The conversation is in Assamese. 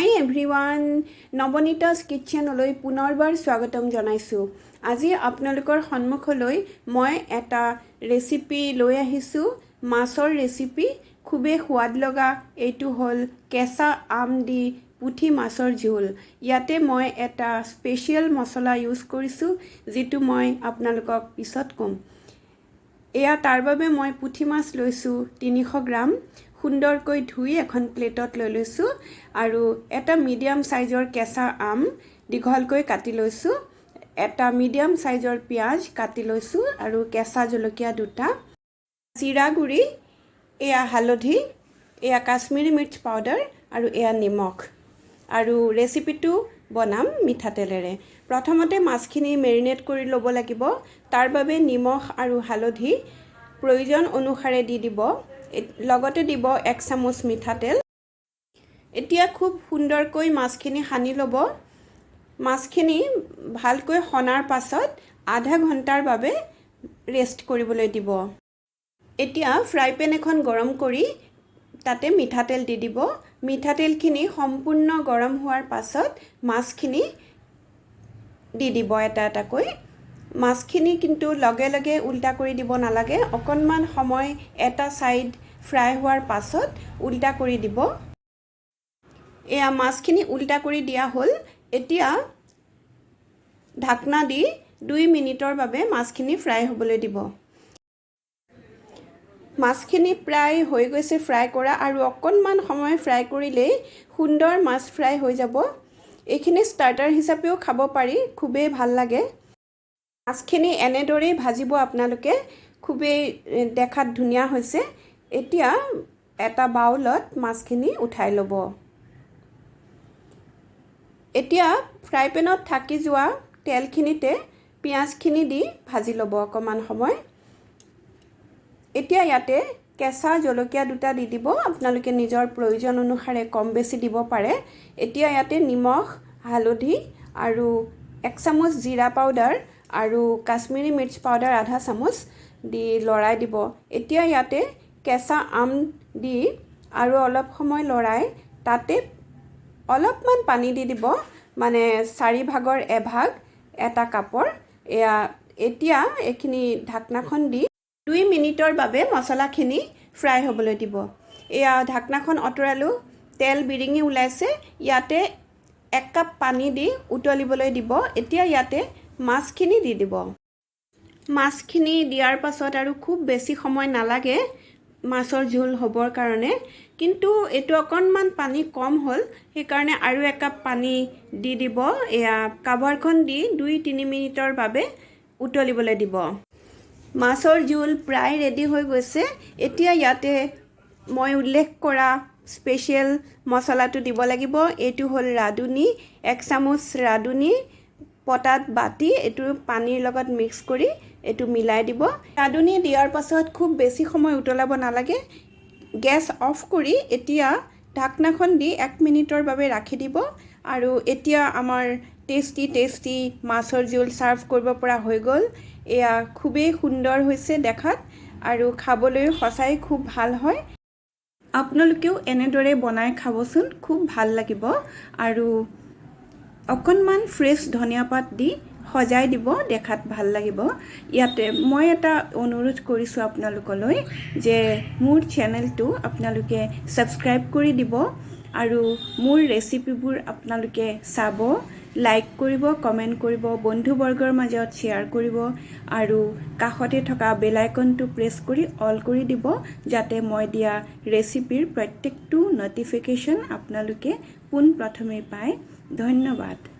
হাই এভৰিৱান, নৱনীতাছ কিটচেনলৈ পুনৰবাৰ স্বাগতম জনাইছোঁ। আজি আপোনালোকৰ সন্মুখলৈ মই এটা ৰেচিপি লৈ আহিছোঁ, মাছৰ ৰেচিপি, খুবেই সোৱাদ লগা। এইটো হ'ল কেঁচা আম দি পুঠি মাছৰ জোল। ইয়াতে মই এটা স্পেচিয়েল মছলা ইউজ কৰিছোঁ, যিটো মই আপোনালোকক পিছত ক'ম। এয়া তাৰ বাবে মই পুঠি মাছ লৈছোঁ 300 গ্ৰাম। সুন্দৰকৈ ধুই এখন প্লেটত লৈ লৈছোঁ আৰু এটা মিডিয়াম চাইজৰ কেঁচা আম দীঘলকৈ কাটি লৈছোঁ, এটা মিডিয়াম চাইজৰ পিঁয়াজ কাটি লৈছোঁ আৰু কেঁচা জলকীয়া দুটা, জিৰা গুড়ি, এয়া হালধি, এয়া কাশ্মীৰী মিৰ্চ পাউডাৰ আৰু এয়া নিমখ। আৰু ৰেচিপিটো বনাম মিঠাতেলেৰে। প্ৰথমতে মাছখিনি মেৰিনেট কৰি ল'ব লাগিব। তাৰ বাবে নিমখ আৰু হালধি প্ৰয়োজন অনুসাৰে দি দিব, লগতে দিব এক চামুচ মিঠাতেল। এতিয়া খুব সুন্দৰকৈ মাছখিনি সানি ল'ব। মাছখিনি ভালকৈ সনাৰ পাছত আধা ঘণ্টাৰ বাবে ৰেষ্ট কৰিবলৈ দিব। এতিয়া ফ্ৰাই পেন এখন গৰম কৰি তাতে মিঠাতেল দি দিব। মিঠাতেলখিনি সম্পূৰ্ণ গৰম হোৱাৰ পাছত মাছখিনি দি দিব এটা এটাকৈ। মাছখিনি কিন্তু লগে লগে উল্টা কৰি দিব নালাগে। অকণমান সময় এটা ছাইড ফ্ৰাই হোৱাৰ পাছত উল্টা কৰি দিব। এয়া মাছখিনি উল্টা কৰি দিয়া হ'ল। এতিয়া ঢাকনা দি 2 মিনিটৰ বাবে মাছখিনি ফ্ৰাই হ'বলৈ দিব। মাছখিনি প্ৰায় হৈ গৈছে ফ্ৰাই কৰা আৰু অকণমান সময় ফ্ৰাই কৰিলেই সুন্দৰ মাছ ফ্ৰাই হৈ যাব। এইখিনি ষ্টাৰ্টাৰ হিচাপেও খাব পাৰি, খুবেই ভাল লাগে। মাছখিনি এনেদৰেই ভাজিব আপোনালোকে। খুবেই দেখাত ধুনীয়া হৈছে। এতিয়া এটা বাউলত মাছখিনি উঠাই ল'ব। এতিয়া ফ্ৰাই পেনত থাকি যোৱা তেলখিনিতে পিঁয়াজখিনি দি ভাজি ল'ব অকণমান সময়। এতিয়া ইয়াতে কেঁচা জলকীয়া দুটা দি দিব। আপোনালোকে নিজৰ প্ৰয়োজন অনুসাৰে কম বেছি দিব পাৰে। এতিয়া ইয়াতে নিমখ, হালধি আৰু এক চামুচ জিৰা পাউডাৰ আৰু কাশ্মীৰী মিৰ্চ পাউডাৰ আধা চামুচ দি লৰাই দিব। এতিয়া ইয়াতে কেঁচা আম দি আৰু অলপ সময় লৰাই তাতে অলপমান পানী দি দিব, মানে চাৰি ভাগৰ এভাগ এটা কাপৰ। এয়া এতিয়া এইখিনি ঢাকনাখন দি 2 মিনিটৰ বাবে মছলাখিনি ফ্ৰাই হ'বলৈ দিব। এয়া ঢাকনাখন আঁতৰালোঁ, তেল বিৰিঙি ওলাইছে। ইয়াতে এক কাপ পানী দি উতলিবলৈ দিব। এতিয়া ইয়াতে মাছখিনি দি দিব। মাছখিনি দিয়াৰ পাছত আৰু খুব বেছি সময় নালাগে মাছৰ জোল হ'বৰ কাৰণে। কিন্তু এইটো অকণমান পানী কম হ'ল, সেইকাৰণে আৰু একাপ পানী দি দিব। এয়া কাভাৰখন দি 2-3 মিনিটৰ বাবে উতলিবলৈ দিব। মাছৰ জোল প্ৰায় ৰেডি হৈ গৈছে। এতিয়া ইয়াতে মই উল্লেখ কৰা স্পেচিয়েল মছলাটো দিব লাগিব। এইটো হ'ল ৰাঁধুনি। এক চামুচ ৰাঁধুনি পটাত বাতি এইটো পানীৰ লগত মিক্স কৰি এইটো মিলাই দিব। ৰাঁধুনি দিয়াৰ পাছত খুব বেছি সময় উতলাব নালাগে। গেছ অফ কৰি এতিয়া ঢাকনাখন দি এক মিনিটৰ বাবে ৰাখি দিব। আৰু এতিয়া আমাৰ টেষ্টি টেষ্টি মাছৰ জোল ছাৰ্ভ কৰিব পৰা হৈ গ'ল। এয়া খুবেই সুন্দৰ হৈছে দেখাত আৰু খাবলৈও সঁচাই খুব ভাল হয়। আপোনালোকেও এনেদৰে বনাই খাবচোন, খুব ভাল লাগিব। আৰু অকণমান ফ্ৰেছ ধনিয়া পাত দি সজাই দিব, দেখাত ভাল লাগিব। ইয়াতে মই এটা অনুৰোধ কৰিছোঁ আপোনালোকলৈ যে মোৰ চেনেলটো আপোনালোকে ছাবস্ক্ৰাইব কৰি দিব আৰু মোৰ ৰেচিপিবোৰ আপোনালোকে চাব, লাইক কৰিব, কমেণ্ট কৰিব, বন্ধুবৰ্গৰ মাজত শ্বেয়াৰ কৰিব আৰু কাষতে থকা বেল আইকনটো প্ৰেছ কৰি অল কৰি দিব, যাতে মই দিয়া ৰেচিপিৰ প্ৰত্যেকটো ন'টিফিকেশ্যন আপোনালোকে পোনপ্ৰথমে পায়। ধন্যবাদ।